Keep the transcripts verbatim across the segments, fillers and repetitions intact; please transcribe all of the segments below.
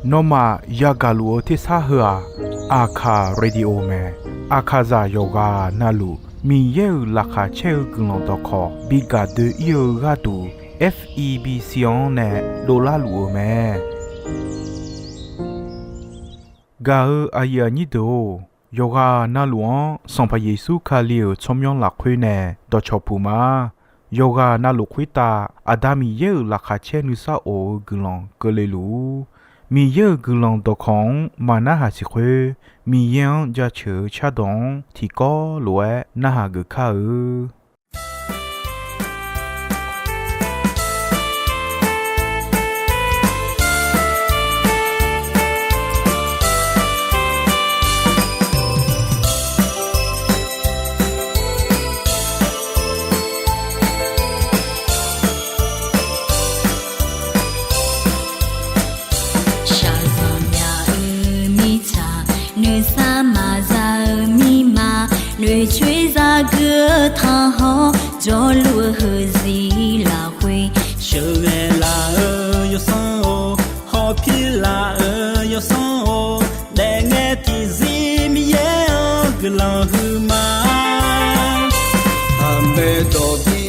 Nawmaf yagaq luf-eu tersar heu-aq, Aqkaq Radio mae. Aqkaqzaq yawqghaq navluf Miqyaer-euq laqkhaq caer-eu guiqlanq dawqkawq bi gaq doe-ir-eu gharduq, F E B C-anr nae dovlar luf-eu mae. Gaq-eu aqyuif aqnyir deuq-or, yawqghaq navluf-anr Sanqpaq Yeqsur Kali-euq tsawrmyanr lafkhoer nae dawqcawq puq ma. Yawqghaq navluf khoertav Aqda Miqyaer-euq laqkhaq caer nuisar of-eu guiqlanq keuvle luf-ur. Miqyaer-euq guiqlanq dawqkawq-anr maqnarhaq siq khoer, Miqyaer-anr jaceuq-eu cardawq-anr tiqkawv lof-aer narhaq geuf kar-eu. Shaqzanq myaq-euq mirtsaq, nuisar maqza-eu mirma, noeqcoer zagui-eu tanqhawr, jawrluf-eu heuzir lafkhoer, sheuqghae laf-euq yawsanr-or, hawpir laf-euq yawsanr-or, daefngae tiqzir Miqyaer-anr guiqlanq huiqma. Aqmaeq dawq bi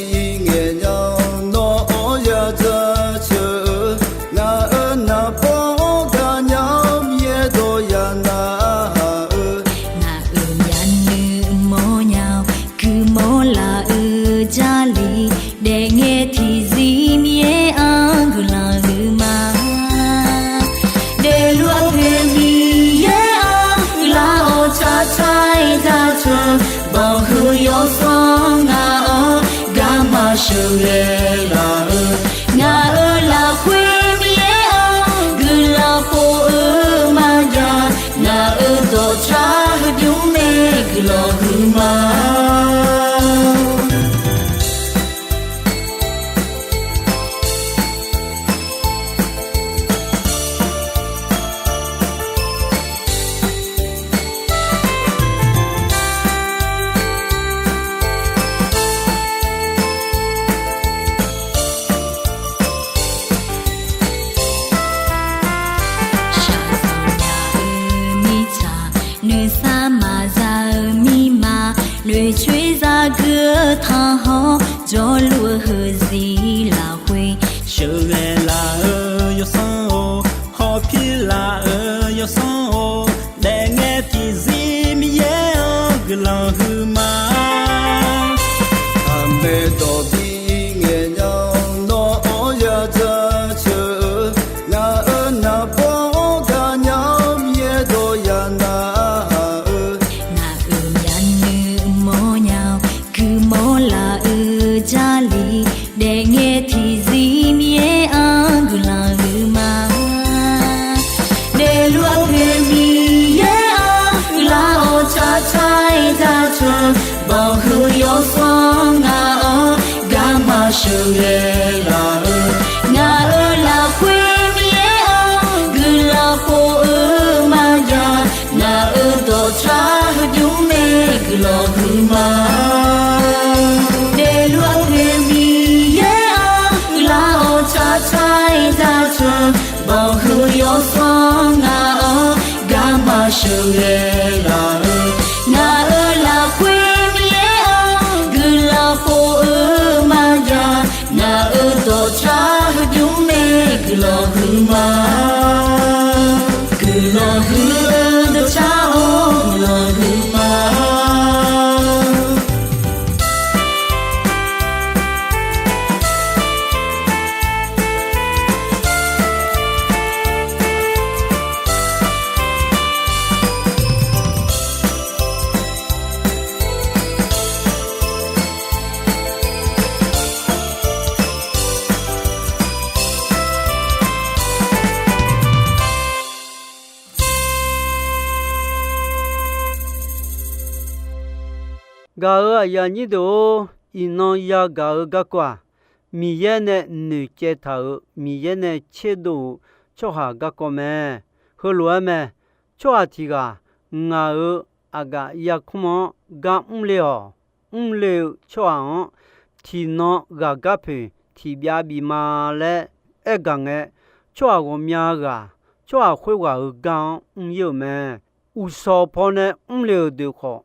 ngaeq nya-awr nawr-anr ya jaceuq-eu, ngaq-euq naqbawr-anr gaqnya-awr Miqyaer dawq ya narhaq-eu, ngaq-euq yanuiv mawrnya-awr guiqmawr laf-eu Jarlif, daefngae tiqzir Miqyaer-anr guiqlanq huiqma. Daefluf-eu poeq Miqyaer-anr guiqlanq-awr tsaqtsaq-aer jaceuq, banqhuiq yawsanr ngaq-anr garma sheuqghae laf-eu, ngaq-euq lafkhoer Miqyaer-anr guiqlanq khof-eu maqjav, ngaq-euq dawqtsaq heudymr nae guiqlanq huiqma. Shaqzanq myaq-euq mirtsaq, nuisar maqza-eu mirma, noeqcoer zagui-eu tanqhawr, jawrluf-eu heuzir lafkhoer, sheuqghae laf-euq yawsanr-or, hawpir laf-euq yawsanr-or, daefngae tiqzir Miqyaer-anr guiqlanq huiqma. Aqmaeq dawq bi ngaeq nya-awr nawr-anr ya jaceuq-eu, ngaq-euq naqbawr-anr gaqnya-awr Miqyaer dawq ya narhaq-eu, ngaq-euq yanuiv mawrnya-awr guiqmawr laf-eu Jarlif, daefngae tiqzir Miqyaer-anr guiqlanq huiqma. Daefluf-eu poeq Miqyaer-anr guiqlanq-awr tsaqtsaq-aer jaceuq, banqhuiq yawsanr ngaq-anr garma sheuqghae laf-eu, ngaq-euq lafkhoer Miqyaer-anr guiqlanq khof-eu maqjav, ngaq-euq dawqtsaq heudymr nae guiqlanq huiqma. Daefluf-eu poeq Miqyaer-anr guiqlanq-awr tsaqtsaq-aer jaceuq, banqhuiq yawsanr ngaq-anr garma sheuqghae laf-eu, ngaq-euq lafkhoer Miqyaer-anr guiqlanq khof-eu maqjav, ngaq-euq dawqtsaq heudymr nae guiqlanq huiqma. Guiqlanq huiq-eu dawqtsaq-or, guiqlanq huiqma. Gaq-euq aqyuif aqnyir deuq-or, iqnan yagaq-eu garkawv-aq, Miqyaer nae noeqcaev taq-euq, Miqyaer nae tserdov-euq tsawrhaq garkawv mae. Heulof-aer mae. Tsawrhaq tiq ghaq ngaq-euq aqgaf yarkmr-anr gar mrle-awq. Mrle-eu tsawrhaq-anr, tiqnan ghaqgarpoeq tiqbyav bif ma laer aergaq ngae, tsawrhaq ghawqmya ghaq, tsawrhaq khoerghaq-euq gar-anr mr-ir-euq mae. Uqshawq pawnae mrle-euq deuq khawf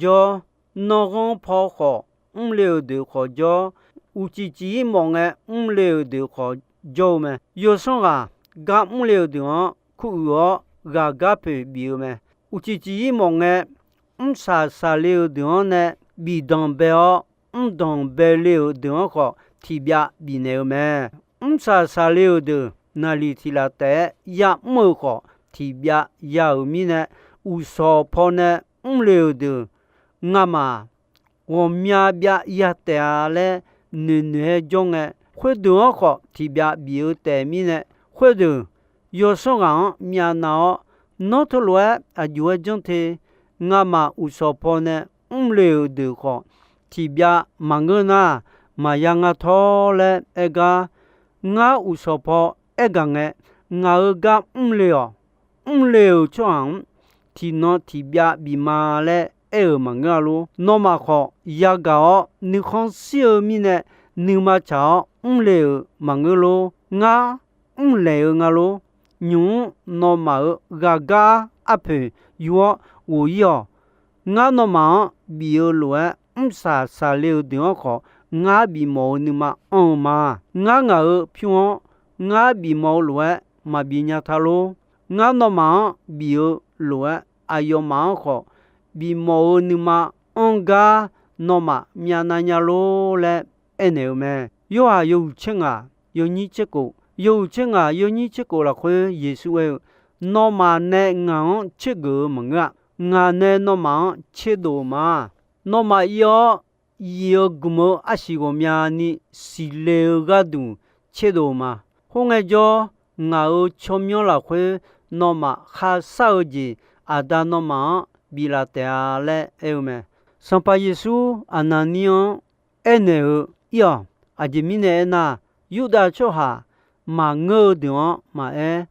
jawr, nanrghanr paw khawf mrle-euq deuq khawf jawr, uqcif cif-ir mawf ngae mrle-euq deuq khawf jawr-eu mae. Yawsanr ghaq gar mrle-euq deuq-anr kuruiq-awr ghaqgar poeq bif-eu mae. Uqcif cif-ir mawf ngae, mrsaq saqle-euq deuq-anr nae bifdanq bae-awr, mrdanq bae le-euq deuq-anr khawf tiqbyav bifnaeq-eu mae. Mrsaq saqle-euq deuq naqliq tiq laf taef-aer ya'mr-euq khawf tiqbyav ya-euq mirnae, uqshawq pawnae mrle-euq deuq ngamaf ghawqmya byav ya taef-a laer noeqnoeq-aer jawr ngae, khoerdeuq-anr khawf tiqbyav bif-eu taef mirnae, khoerdeuq yawsanr ghaq-anr myavnav-awr, Nawr teulof-aer aqjox-aer janr te. Ngamaf uqshawq pawnae mrle-euq deuq khawf tiqbyav maqngeur nar, maqya nga tawr laer aer gar, ngar uqshawq paw aer gaq ngae, ngaq-euq gar mrle-awq. Mrle-euq tsawrhaq-anr tiqnan tiqbyav bif ma laer aer-euq maqngeur-a lor. Nawmaf khawf yagaq-awr nuikhanr shir-eu mirnae, nuima tsaq-awr mrle-euq maqngeur lor. Ngar mrlaeq-eu nga lor. Nymq-mr nawmaf-euq ghaqgar arpoeq yur-awr ghof-ir-awq. Ngar nawmaf-anr bif-eu lof-aer, mrsaq saqle-eu deuq-anr khawf ngar bifmawf-eu nuima anr-eu ma. Ngar ngaq-euq pyur-anr ngar bifmawf-eu lof-aer maqbi nya ta lor. Ngar nawmaf-anr bif-eu lof-aer, aqyawfmaf-anr khawf bifmawf-eu nuima anr gar nawmaf myavnav nya lor laer aernaeq-eu mae. Yorhaq yawhuiq tser ngaq yawnyir tser kof, yawhuiq tser ngaq yawnyir tser kof lafkhoer Yeqsur aer-eu, Nawmaf nae ngaq-anr tsergeuf-eu maqngeur-a. Ngaq nae nawmaf-anr tserdov-eu ma. Nawmaf ir-awr, yif-eu gmq-eu arsiq ghawqmyani siqle-eu gharduq tserdov-eu ma. Khoerngae jawr, ngaq-euq tsawrmyanr lafkhoer nawmaf kharshar-eu jeq Aqda nawmaf-anr biflaf taef-a laer aer-eu mae. Sanqpaq Yeqsur Aqnaqnir-anr aernaeq-eu, Ir-awq. Aqjeq mirnae aernar, Yurdav tsawrhaq maqngeur-eu deuq-anr maqaer,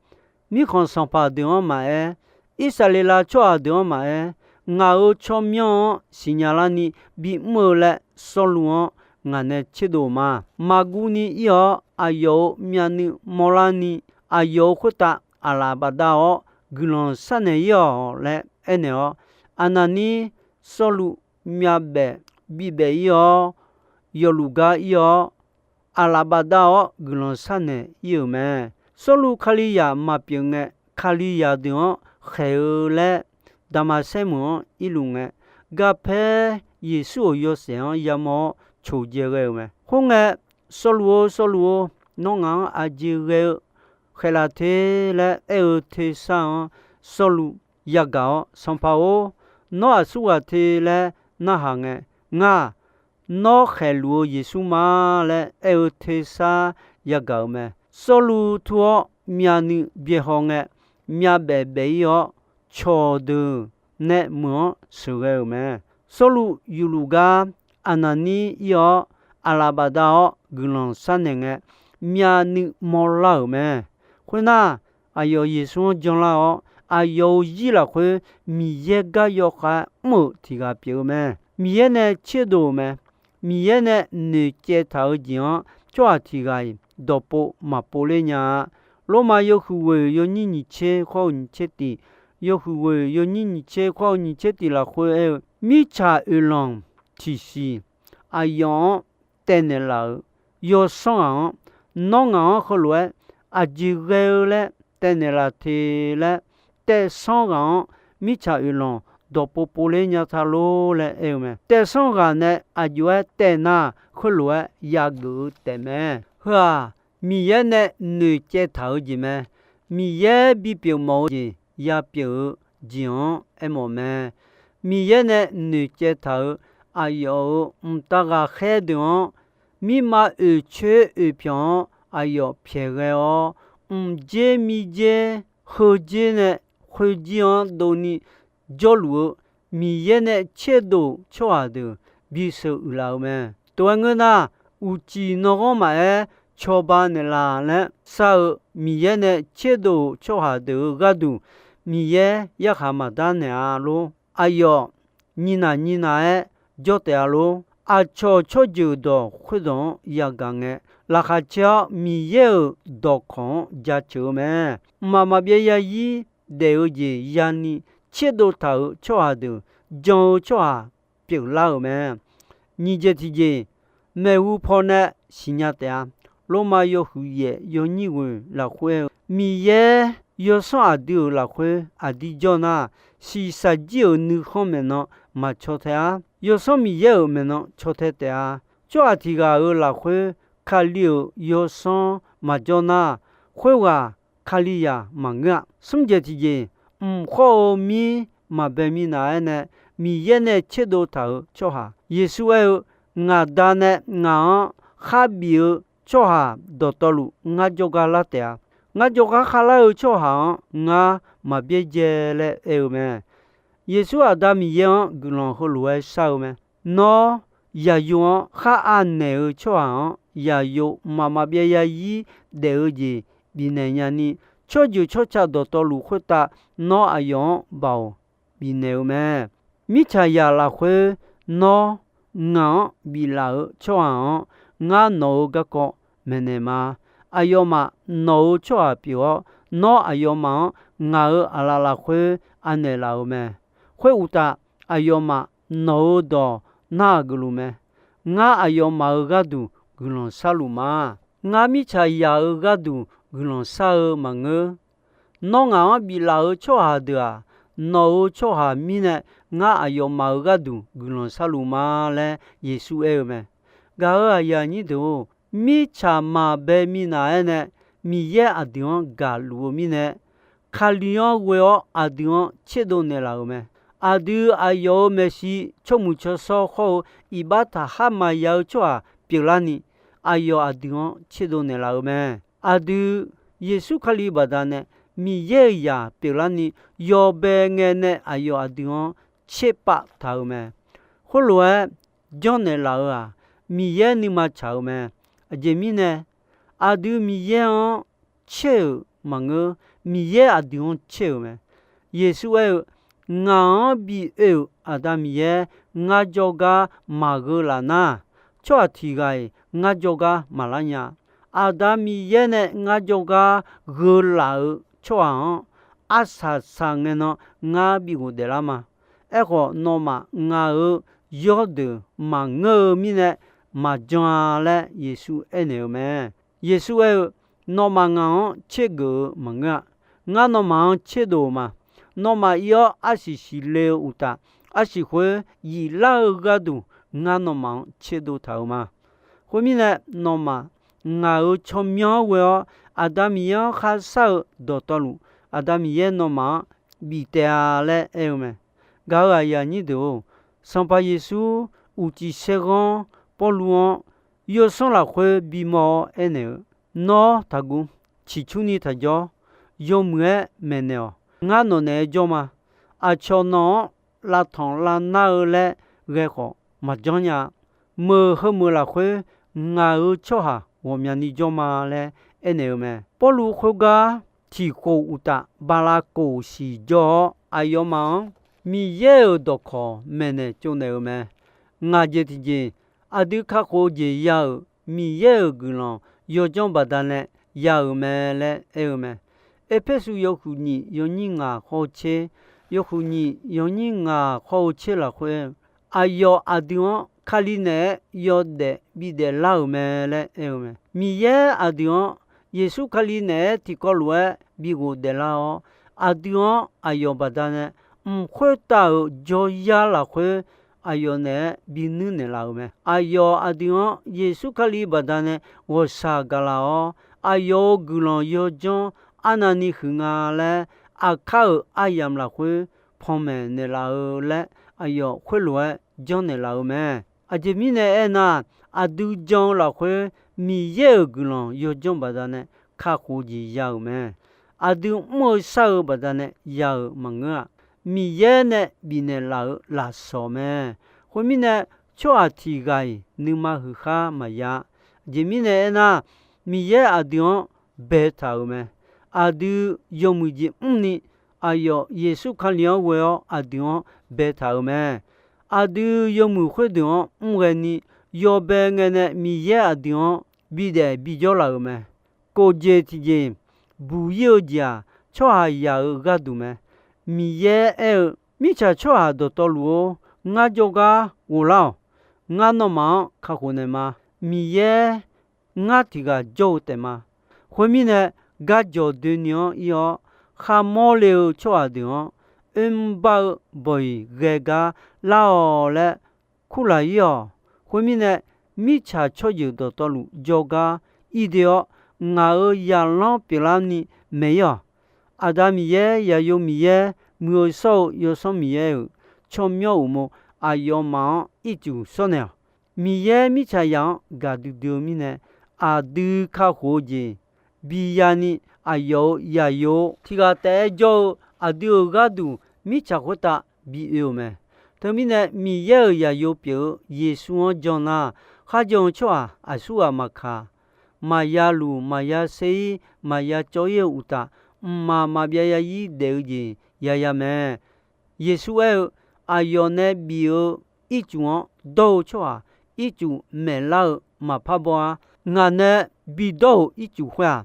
mirkhanq sanqpaq deuq-anr maqaer, Irsaqleqlav tsawrhaq deuq-anr maqaer, ngaq-euq tsawrmyanr-anr siqnya larni bimr-eu laer Sawrluv-anr ngaq nae tserdov ma. Maqguv ni ir-awr, aqyawf-euq myavnuiv mawrlarni, aqyawf-euq khoertav aqlaf bafdav-awr guiqlanq sharnaeq ir-awq laer aernaeq-awr, Aqnaqnir Sawrluv myavbaef bibaef ir-awr, yawfluf gar ir-awr, aqlaf bafdav-awr guiqlanq sharnaeq ir-euq mae. Sawrluv Kalizaq maqpyeuf ngae, Kalizaq deuq-anr khaeq-eu laer Daqmaqsaer meuq-anr irluf ngae, garpaer Yeqsur-euq yawshaef-anr yamawr-awr coqdzae ghae-euq mae. Khoerngae, Sawrluv-or, Sawrluv-or, nawr ngaq-anr aqjeq ghae-eu khaeqlaf te laer aer-eu tersar-anr Sawrluv yagaq-awr, Sanqpaq-or, nawr aqsurghaq te laer narhaq ngae, Ngar-aq, nawr khaeqluf-eu Yeqsur ma laer aer-eu tersar yagaq-euq mae. Sawrluv tur-awr myavnuiv byaehaw ngae, myavbaef baef ir-awr, cawqdeuq nae meuq-anr sheuqghae-euq mae. Sawrluv yufluf gar Aqnaqnir ir-awr, aqlaf bafdav-awr guiqlanq sharnaeq ngae, myavnuiv mawrlar-euq mae. Khoernar, aqyawf Yeqsur-anr janlar-awr, aqyawf-euq zir lafkhoer Miqyaer gar yawkhav-aer mr-euq tiq ghaq pyeuf-eu mae. Miqyaer nae tserdov-euq mae. Miqyaer nae noeqcaev taq-eu jeq-anr tsawrhaq tiq ghaq-iq dawqpov maqpov ler nya-a. Lormav yawhuiq ghoeq yawnyir nyiq tser khawr-eu nyiq tser tiq, yawhuiq ghoeq yawnyir nyiq tser khawr-eu nyiq tser tiq lafkhoer aer-eu, Mirtsaq oeqlanq tiqsiq aqyawf-anr taevnaeq laf-euq yawsanr ghaq-anr, nawr ngaq-anr heulof-aer aqjeq ghae-eu laer taevnaeq laf te laer, taevsanr ghaq-anr mirtsaq oeqlanq dawqpov pov ler nya ta lor laer aer-eu mae. Taevsanr ghaq nae aqjox-aer taev nar, heulof-aer yageuf-eu taef mae. Heu-aq, Miqyaer nae noeqcaev taq-eu jeq mae. Miqyaer bipyeuf mawf-eu jeq yapyeuf-eu jeq-anr aermawf mae. Miqyaer nae noeqcaev taq-euq aqyawf-euq mqtav ghaqkhaer deuq-anr, mirma oeqcoer oeqpyawq-anr aqyawf pyaeq ghae-awr, mqdzer mirdzer heudzer nae khoerjir-anr dovni jawrluf-eu Miqyaer nae tserdov tsawrhaq deuq bisheuq uiqlaf-eu mae. Tov-aer ngeur nar, uqcif nanrghanr maqaer cawba naeqlaf laer shar-eu Miqyaer nae tserdov tsawrhaq deuq-euq gharduq Miqyaer yarkhaq maqdar naeq-a lor. Aqyawf nyinaq nyinaq-aer jawr taef-a lor. aqcawq tsawrjeuq dawq khoerdawq-anr yagaq ngae, laqkhaq caer-awr Miqyaer-euq dawqkawq-anr jaceuq-eu mae. Mqmaq maqbyav zarzir daef-eu jeq yani tserdov taq-euq tsawrhaq deuq jan-eu tsawrhaq pyeuflar-euq mae. Nyiq jeq tiqjeq, maeqhu pawnae siqnya taef-a. Lormav yawhuiq yaef yawnyir ghoeq lafkhoer-eu, Miqyaer yawsanr aqdui-euq lafkhoer aqdir jawr nar, shiqshaq jir-euq nuikhanr maeqnan maqcaw tae-ar. Yawsanr Miqyaer-euq maeqnan caw tae taef-a. Tsawrhaq tiq ghaq-euq lafkhoer Kali-euq yawsanr maqjawr nar, khoerghaq Kalizaq maqngeur-a. Smr jeq tiqjeq, mq khawr-eu mir maqbae minav-aer nae, Miqyaer nae tserdov taq-euq tsawrhaq. Yeqsur aer-eu, Ngaq Da nae ngaq-anr kharbif-eu tsawrhaq dawqtawvluf ngar jawrgar lar taef-a. Ngar jawrgar kharlar-eu tsawrhaq-anr ngar maq byaerdzae laer aer-eu mae. Yeqsur Aqda Miqyaer-anr guiqlanq heulof-aer shar-eu mae. Nawr, yaqyo-anr khar anaeq-eu tsawrhaq-anr yaqyo mqmaq maqbyav zarzir daef-eu jeq bifnaeq nyani, tsawrjeuq tsawrca dawqtawvluf khoertav nawr aqyawf-anr baoq bifnaeq-eu mae. Mirtsaqzaq lafkhoer nawr ngaq-anr biflaf-eu tsawrhaq-anr ngar nawq-eu garkawv maeqnaeq ma. Aqyawfmaf nawq-eu tsawrhaq pyeuf-awr, nawr aqyawfmaf-anr ngaq-euq aqlaf lafkhoer anaeq laf-eu mae. Khoeruqtaf, aqyawfmaf nawq-eu dawq nar-aq geufluf mae. Ngar aqyawfmaf-euq gharduq guiqlanq sharluf ma. Ngar mirtsaqzaq-euq gharduq guiqlanq shar-eu maqngeur. Nawr ngaq-anr biflaf-eu tsawrhaq deuq-aq, nawq-eu tsawrhaq mirnae ngar aqyawfmaf-euq gharduq guiqlanq sharluf ma laer Yeqsur aer-eu mae. Gaq-euq aqyuif aqnyir deuq-or, mirtsaq maqbae minav-aer nae Miqyaer aqdui-anr gaqluf-eu mirnae, Kali-anr ghoe-awr aqdui-anr tserdov naeqlaf-euq mae. Aqdui aqyawf-euq maeqshi tsawrmuiq tsawrshawr khawr-eu iqbax taqkhar maqya-eu tsawrhaq pyeuflarni, aqyawf aqdui-anr tserdov naeqlaf-euq mae. Aqdui Yeqsur Kali baqdanae Miqyaer-euq zaq pyeuflarni yawbae ngae nae aqyawf aqdui-anr tserpav taq-euq mae. Khoerlof-aer janrnaeq laf-euq-aq, Miqyaer nuima tsaq-euq mae. Aqjeq mirnae, aqdui Miqyaer-anr caer-euq maqngeur, Miqyaer aqdui-anr caer-euq mae. Yeqsur aer-eu, Ngaq-anr bi oe-euq Aqda Miqyaer ngar jawrgar maqgheu laf nar, tsawrhaq tiq ghaq-iq ngar jawrgar maqlar nya. Aqda Miqyaer nae ngar jawrgar gheu laf-eu tsawrhaq-anr arsaq saq ngae nan ngar bi ghofdaef lar ma. Aerkhawf, nawmaf ngaq-euq yawrdeuq maqngeur-eu mirnae maqjan-a laer Yeqsur aernaeq-eu mae. Yeqsur aer-eu, Nawmaf ngaq-anr tsergeuf-eu maqngeur-a. Ngar nawmaf-anr tserdov-eu ma. Nawmaf ir-awr arsiq siqle-eu uqtaf, arsiq khoer yiflar-eu gharduq ngar nawmaf-anr tserdov taq-euq ma. Khoermirnae, nawmaf ngaq-euq tsawrmyanr-anr ghoe-awr Aqda Miqyaer-anr kharshar-eu dawqtawvluf, Aqda Miqyaer nawmaf-anr bif taef-a laer aer-eu mae. Gaq-euq aqyuif aqnyir deuq-or, Sanqpaq Yeqsur uqcif saerghanr Pawrluv-anr yawsanr lafkhoer bimawr-awr aernaeq-eu, Nawr taqguv. Ciqcurni taqjawr. Yawmuiq-aer maeqnaeq-awq. Ngar nawq naeq-aer jawr ma. Aqcawq nawq-anr lavtanq lavnar-eu laer ghae khawf maqjanr nya-a. Meuq heumeuq lafkhoer ngaq-euq tsawrhaq ghawqmyani jawr ma laer aernaeq-eu mae. Pawrluv khoergar tiqkhof uqtaf bala khof siqjawr-awr, aqyawfmaf-anr Miqyaer-euq dawqkawq maeqnaeq tsovnaeq-eu mae. Ngaq jeq tiqjeq, aqdui kakhof-eu jeq ya-euq Miqyaer-euq guiqlanq yawdzanr baqdanae ya-euq mae laer aer-eu mae. Erpersu yawhuiq nyiq yawnyir ngaq khawr-eu tser, yawhuiq nyiq yawnyir ngaq khawr-eu tser lafkhoer, aqyawf aqdui-anr Kali naeq-aer yawdaef bidaef lar-euq mae laer aer-eu mae. Miqyaer aqdui-anr Yeqsur Kali naeq-aer tiqkawv lof-aer bi ghofdaef lar-awr, aqdui-anr aqyawf baqdanae mq khoertav-euq jawryar lafkhoer aqyawf naeq-aer binuir naeqlaf-euq mae. Aqyawf aqdui-anr Yeqsur Kali baqdanae ghawqshaq gaqlaf-awr, aqyawf-euq guiqlanq yawdzanr arnavni huiq nga laer, aqkar-euq aryamq lafkhoer panmaeq naeqlaf-eu laer, aqyawf khoerlof-aer janrnaeq laf-eu mae. Aqjeq mirnae aernar, aqdui jan-eu lafkhoer Miqyaer-euq guiqlanq yawdzanr baqdanae kakhof-eu jeq ya-euq mae. Aqdui mr-eu shar-eu baqdanae ya-euq maqngeur-aq, Miqyaer nae bifnaeq laf-euq lafsawq mae. Khoermirnae, tsawrhaq tiq ghaq-iq nuima huiq khar maqya. Aqjeq mirnae aernar, Miqyaer aqdui-anr baetaq-euq mae. Aqdui yawmuiq jeq mrni, aqyawf Yeqsur Kali-anr ghoe-awr aqdui-anr baetaq-euq mae. aqdui yawmuiq khoerdeuq-anr mrghae ni yawbae ngae nae Miqyaer aqdui-anr bidaef bijawr laf-euq mae. Kof jeq tiqjeq buq-ir-eu jeq-aq, tsawrhaqzaq-euq gharduq mae. Miqyaer aer-eu, Mirtsaq tsawrhaq dawqtawvluf-or, ngar jawrgar ghoflar-awq. Ngar nawmaf-anr kakhof naeqma. Miqyaer ngar tiq ghaq jawr-eu taef ma. Khoermirnae, garjawq doeni-anr ir-awr, kharmawr le-eu tsawrhaq deuq-anr oermr bar-eu bawq-iq ghae gar lar-awq laer kurlaq-ir-awq. Khoermirnae, mirtsaq tsawrjeuq dawqtawvluf jawrgar ir doe-awr, ngaq-euq zaqlanr pyeuflarni maeq-ir-awq. Aqda Miqyaer, Zaqyo Miqyaer, Muiq-eu Shawr-eu Yawsanr Miqyaer-euq tsawrmyanr uqmov aqyawfmaf-anr ircuf shawrnaeq-awq. Miqyaer mirtsaqzaq-anr gaqdui dui-eu mirnae, aqdui kakhof-eu jeq bi yani aqyawf-euq zaqyo tiq ghaq taef-aer jawr-eu aqdui-euq gharduq mirtsaq khoertav bi oe-euq mae. Teumirnae, Miqyaer-euq zaqyo pyeuf-eu Yeqsur-anr jan nar, kharjan-eu tsawrhaq aqsurghaq maqkaq, maqya luf, maqya ser-ir, maqya cawv-ir-eu uqtaf, mqmaq maqbyav yazir daef-eu jeq yaya mae. Yeqsur aer-eu, Aqyawf nae bif-eu ircuf-anr dawr-eu tsawrhaq, ircuf maeqlar-eu maqpar baw-ar. Ngaq nae bidawr-euq ircuf khoer-aq,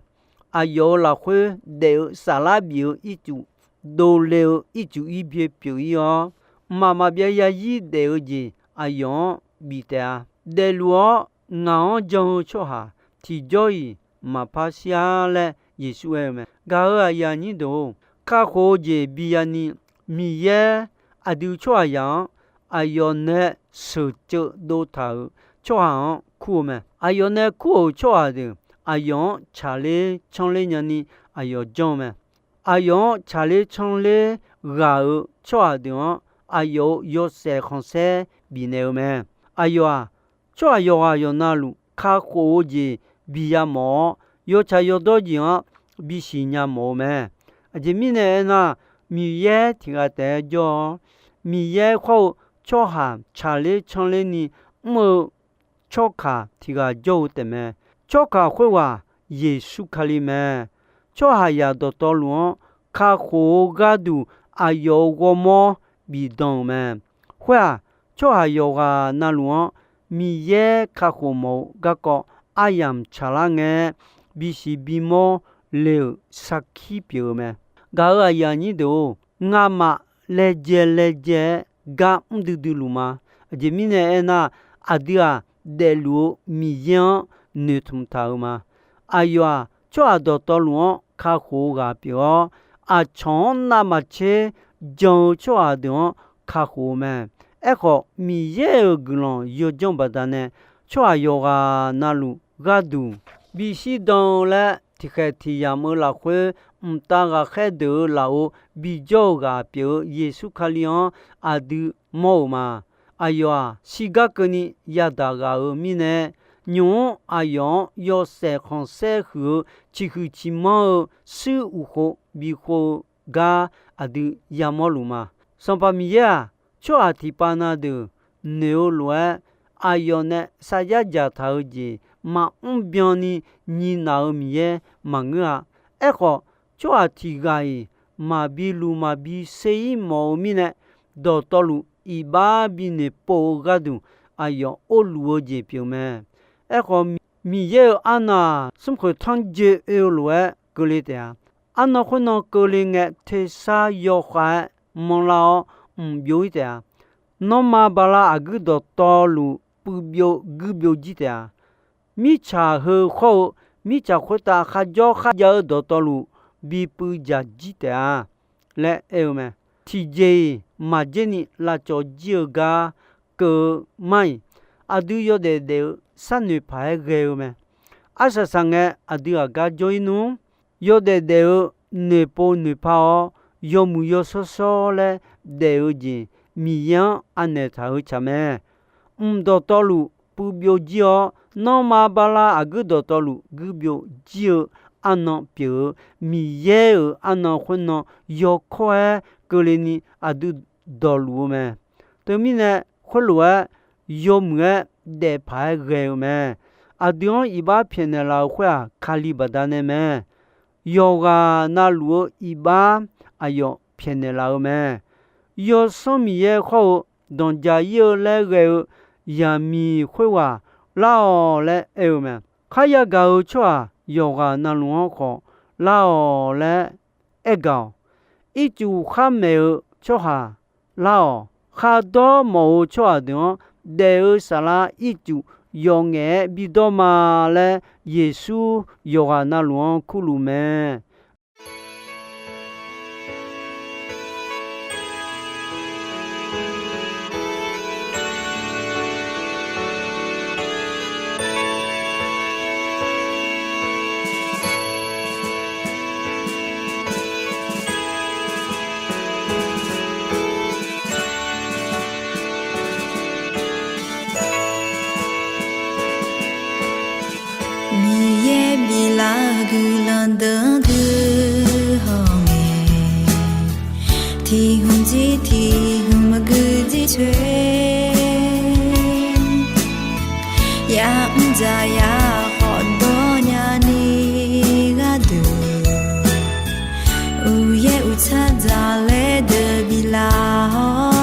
aqyawf-euq lafkhoer daef-eu saflar bif-eu ircuf, dovle-eu ircuf ir byae pyeuf-ir-awr, mqmaq maqbyav yazir daef-eu jeq aqyawf-anr bif taef-a. Daefluf-awr ngaq-anr jan-eu tsawrhaq tiqjawr-iq maqpar shir-ar laer Yeqsur aer-eu mae. Gaq-euq aqyuif aqnyir deuq-or, kakhof-eu jeq bi yani Miqyaer aqdui tsawrhaqzaq-anr aqyawf nae sheuqceuv dov taq-euq tsawrhaq-anr kur-eu mae. Aqyawf nae kur-euq tsawrhaq deuq aqyawf-anr tsaqler canrler nyani aqyawf janr-eu mae. Aqyawf-anr tsaqler canrler ghaq-euq tsawrhaq deuq-anr aqyawf-euq yawshaef khanqsaer bifnaeq-eu mae. Aqyawf-aq, tsawrhaq yawqghaq yawqnavluf kakhof-eu jeq bi yamawf-awr, yawtsaq yawdawr jeq-anr bisiq nya mawf-eu mae. Aqjeq mirnae aernar, Miqyaer tiq ghaq taef-aer jawr-awr, Miqyaer khawr-eu tsawrhaq tsaqler canrler ni mr-eu tsawrkaq tiq ghaq jawr-eu taefmae. Tsawrkaq khoerghaq Yeqsur Kali mae. Tsawrhaqzaq dawqtawvluf-anr kakhof-eu gharduq aqyawf-euq ghawrmawr bifdan-euq mae. Khoer-aq, tsawrhaq yawqghaq navluf-anr Miqyaer kakhof mawf-eu garkawv aryamq tsaqlar ngae, bisiq bimawr le-euq sarkir pyeuf-eu mae. Gaq-euq aqyuif aqnyir deuq-or, ngamaf laejae laejae-aer gar mr duidui luf ma. Aqjeq mirnae aernar, aqdui-aq, daefluf-eu Miqyaer-anr noeqtmq taq-euq ma. Aqyawf-aq, tsawrhaq dawqtawvluf-anr kakhof-eu ghaq pyeuf-awr, aqcawq-anr navmaqtser jan-eu tsawrhaq deuq-anr kakhof-eu mae. Aerkhawf, Miqyaer-euq guiqlanq yawdzanr baqdanae, tsawrhaq yawqghaq navluf gharduq bishir dan-eu laer tiqkhaeq tiq yamq-eu lafkhoer, mqtav ghaqkhaer deuq-euq lafov bijawr-eu ghaq pyeuf-eu Yeqsur Kali-anr aqdui mawr-euq ma. Aqyawf-aq, shirgar keuvni yadaq ghaq-euq mirnae, nymq-mr aqyawf-anr yawshaef khanqsaer huiq-eu ciqhuiq ciqmanr-eu shuir uqkhov bikhov-eu gar aqdui yamawr luf ma. Sanqpaq Miqyaer-aq, tsawrhaq tiqpav na deuq noeq-eu lof-aer, aqyawf nae sarjar dzaqtaq-eu jeq maqmr byanni nyiq naq-euq Miqyaer maqngeur-a. Aerkhawf, tsawrhaq tiq ghaq-iq maqbi luq maqbi ser-ir mawf-eu mirnae, dawqtawvluf iqbax binoeq pov-eu gharduq aqyawf orluf-eu jeq pyeuf mae. Aerkhawf, Miqyaer-euq arnan-aq, smrkhoeq tanrjoe oe-eu lof-aer keuvle taef-a. Arnan khoernan keuvle ngae, tersar yawkhav-aer manrlar-awr mq byov-ir taef-a. Nanrma bala aqguir dawqtawvluf puiv byov guir byov jir taef-a. Mirtsaq heu khawr-eu mirtsaq khoertav kharjawr kharjav-eu dawqtawvluf bi puiv dzaq jir taef-a laer aer-eu mae. Tiqjeq-iq maqjer ni lavcawv jir-eu gar keuv-eu mar-iq, aqdui yawdaef daef-eu sharnoeq paq-aer ghae-eu mae. Arsaq saq ngae, aqdui aqgar jawr-ir nmr. Yawdaef daef-eu noeqpov noeqpar-awr, yawmuiq yawshawr shawr laer daef-eu jeq Miqyaer-anr anaeq taq-eu tsaq mae. Mq dawqtawvluf puiv byov jir-awr, nanrma bala aqguir dawqtawvluf guir byov jir-eu arnan pyeuf-eu Miqyaer-euq arnan khoernan yawkawr-aer keuvle ni aqdui dawqluf-eu mae. Teumirnae, khoerlof-aer yawmuiq-aer daefpaq-aer ghae-eu mae. Aqdui-anr iqbax pyaeqnaeq laf-eu khoer-aq, Kali baqdanae mae. Yawqghaq navluf-eu iqbax aqyawf pyaeqnaeq laf-eu mae. Yawsanr Miqyaer khawr-eu danqjaq-ir-eu laer ghae-eu zaqmiq khoerghaq lar-awq laer aer-eu mae. Kharya gaq-eu tsawrhaq yawqghaq navluf-anr khawf lar-awq laer aer gaq-awq. Ircuf khar maeq-eu tsawrhaq lar-awq. Khardawr mawf-eu tsawrhaq deuq-anr daef-eu saflar ircuf yawf ngaef-aer bidawr ma laer Yeqsur yawqghaq navluf-anr kurluf mae. Miqyaer biflaf-eu guiqlanq deuq-anr gui hawngae, tiq hmq jir tiq hmq maqgui jir coer, ya'mr dzaq ya khawf dawr nyani gharduq, uqyaer uqtsar dzaqlaer deuq biflaf-awr,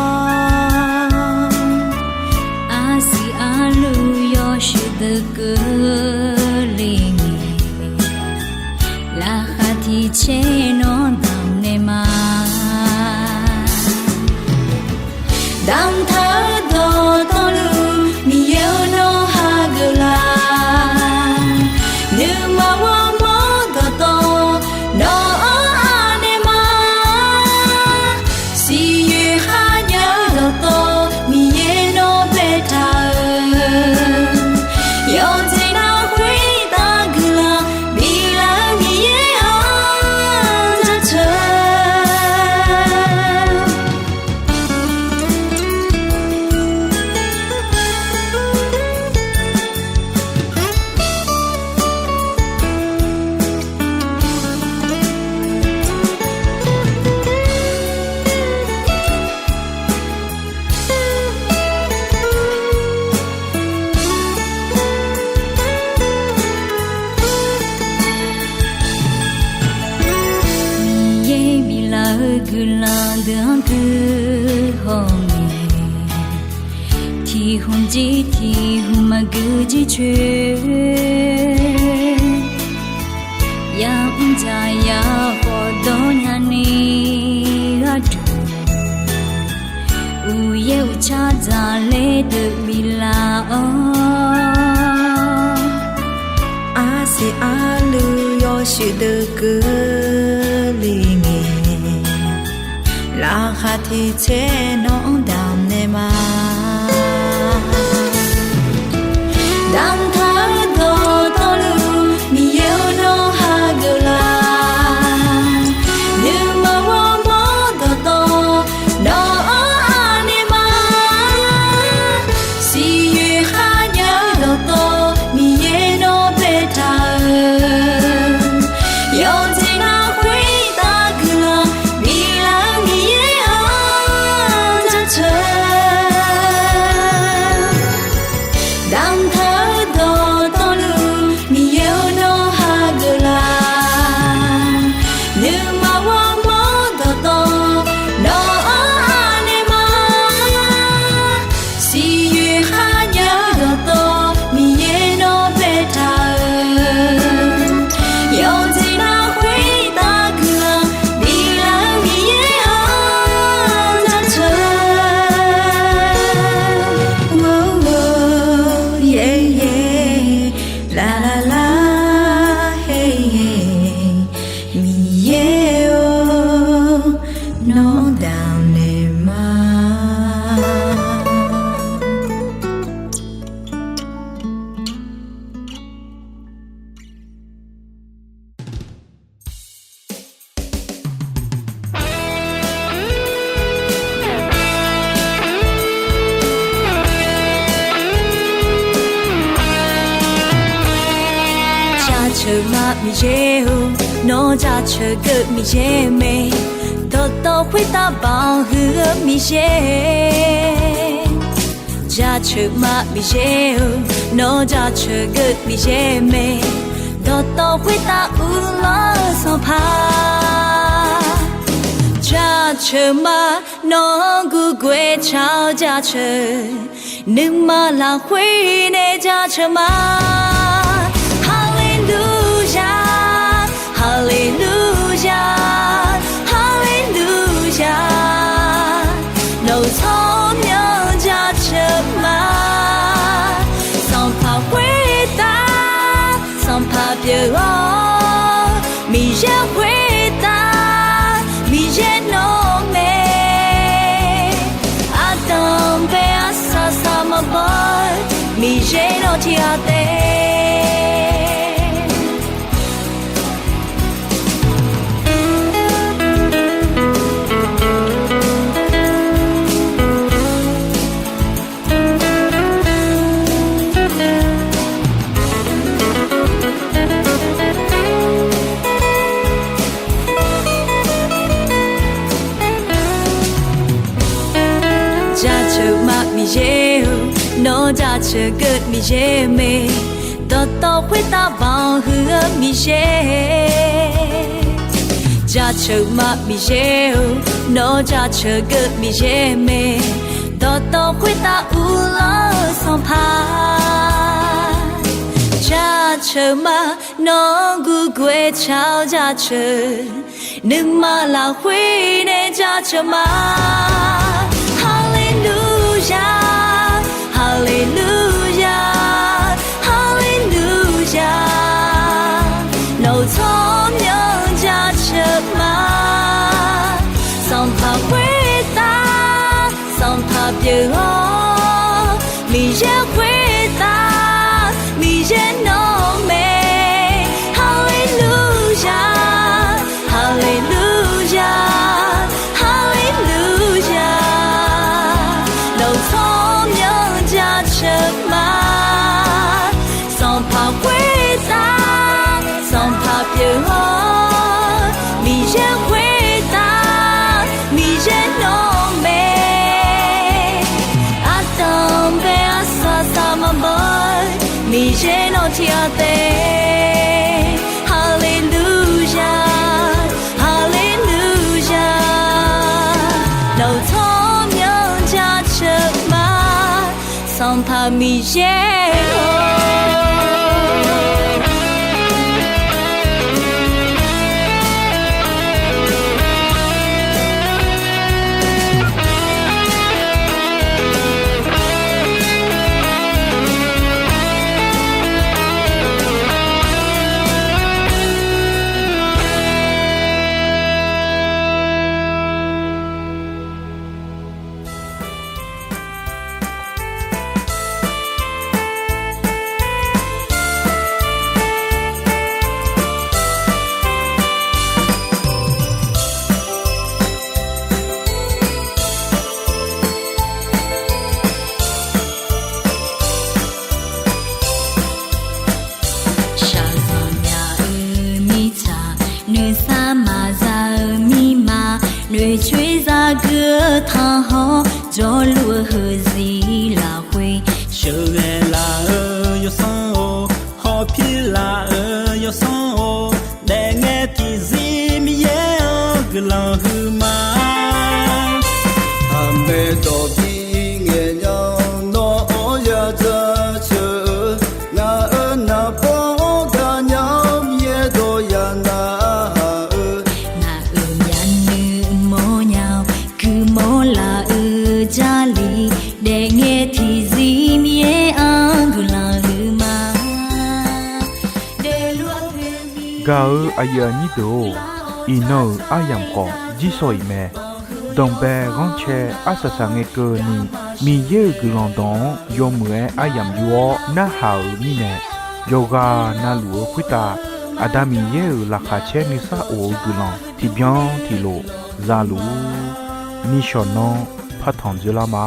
arsiq arluv yawshuif deuq keuvle ngae, laqkhaq tiq caer nawr damq naeq ma. Damqtaq-eu dawqtawvluf Miqyaer-or nawr hageuf laf. Nuima ghawrmawr dawqtawv nawq-anr anaeq ma. Siqyoeq kharjav-eu dawqtawv Miqyaer nawr baetaq-euq, yawqjeq nar khoertav guiqlanq biflaf-eu Miqyaer-anr jaceuq. Miqyaer biflaf-eu guiqlanq deuq-anr gui hawngae, tiq hmq jir tiq hmq maqgui jir coer, ya'mr dzaq ya khawf dawr nyani gharduq, uqyaer uqtsar dzaqlaer deuq biflaf-awr, arsiq arluv yawshuif deuq keuvle ngae, laqkhaq tiq caer nawq-anr damq naeq ma. Damqtaq-eu dawqtawvluf Miqyaer-or nawr hageuf laf. Nuima ghawrmawr dawqtawv nawq-anr anaeq ma. Siqyoeq kharjav-eu dawqtawv Miqyaer nawr baetaq-euq, yawqjeq nar khoertav guiqlanq biflaf-eu Miqyaer-anr jaceuq. Damqtaq-eu dawqtawvluf Miqyaer-or nawr hageuf laf. Nuima ghawrmawr dawqtawv nawq-anr anaeq ma. Siqyoeq kharjav-eu dawqtawv Miqyaer nawr baetaq-euq, yawqjeq nar khoertav guiqlanq biflaf-eu Miqyaer-anr jaceuq. Laqlaq lar her Miqyaer-or nawr damq naeq ma. Jaceuq ma Miqyaer-or, nawr jaceuq geuv Miqyaer mae, dawqtawv khoertav baoq huiq-eu Miqyaer. Jaceuq ma Miqyaer-or, nawr jaceuq geuv Miqyaer mae, dawqtawv khoertav uvlanr-eu Sanqpaq. Jaceuq ma Nawr gurgoer car-eu jaceuq, nuima lafkhoer nae jaceuq ma. Haleluya, haleluya, haleluya. Nawq-euq tsawrmyanr jaceuq ma. Sanqpaq khoertav, Sanqpaq pyeuf-awr, Miqyaer khoertav, Miqyaer nawr mae. Ardanq bae arsaq saq maqbaw-eu, Miqyaer nawr tiq ghaq taef. Jaceuq ma Miqyaer-or, nawr jaceuq geuq Miqyaer mae. Dawqtawv khoertav banq huiq-eu Miqyaer. Jaceuq ma Miqyaer-or, nawr jaceuq geuq Miqyaer mae. Dawqtawv khoertav uvlanr-eu Sanqpaq jaceuq ma. Nawr gurgoer car-eu jaceuq, nuima lafkhoer nae jaceuq ma. Haleluya, haleluya, haleluya. Nawq-euq tsawrmyanr jaceuq ma. Sanqpaq khoertav, Sanqpaq pyeuf-awr, Miqyaer khoertav, Miqyaer nawr mae. Haleluya, haleluya, haleluya. Nawq-euq tsawrmyanr jaceuq ma. Sanqpaq khoertav, Sanqpaq pyeuf-awr, Miqyaer khoertav, Miqyaer nawr mae. Ardanq bae arsaq saq maqbaw-eu, Miqyaer nawr tiq ghaq taef. Haleluya, haleluya. Nawq-euq tsawrmyanr jaceuq ma. Sanqpaq Miqyaer-or. Shaqzanq nya-eu mirtsaq, nuisar maqza-eu mirma, noeqcoer zagui-eu tanqhawr, jawrluf-eu heuzir lafkhoer, sheuqghae laf-eu yawsanr-or, hawpir laf-eu yawsanr-or, daefngae tiqzir Miqyaer-anr guiqlanq huiqma. Aqmae dawq bi ngaeqnya-awr nawr-anr ya jaceuq-eu, ngaq-euq naqbawr-anr gaqnya-awr Miqyaer dawq ya narhaq-eu, ngaq-euq myavnuiv mawrnya-awr guiqmawr laf-eu Jarlif, daefngae tiqzir Miqyaer-anr guiqlanq huiqma. Gaq-euq aqyuif aqnyir deuq-or, iqnan-euq aryamq khawf jirsawq iq mae. Danqbae ghanrcae arsaq saq ngae keuvni, Miqyaer-euq guiqlanq dawq-anr yawmuiq-aer aryamq yur-awr narhaq-euq mirnae, yawqghaq navluf-eu khoertav Aqda Miqyaer-euq laqkhaq caer nuisar of-eu guiqlanq tiqbyan tiqlof zaluf-ur. Nishawq nanr partanq dzeurlar ma.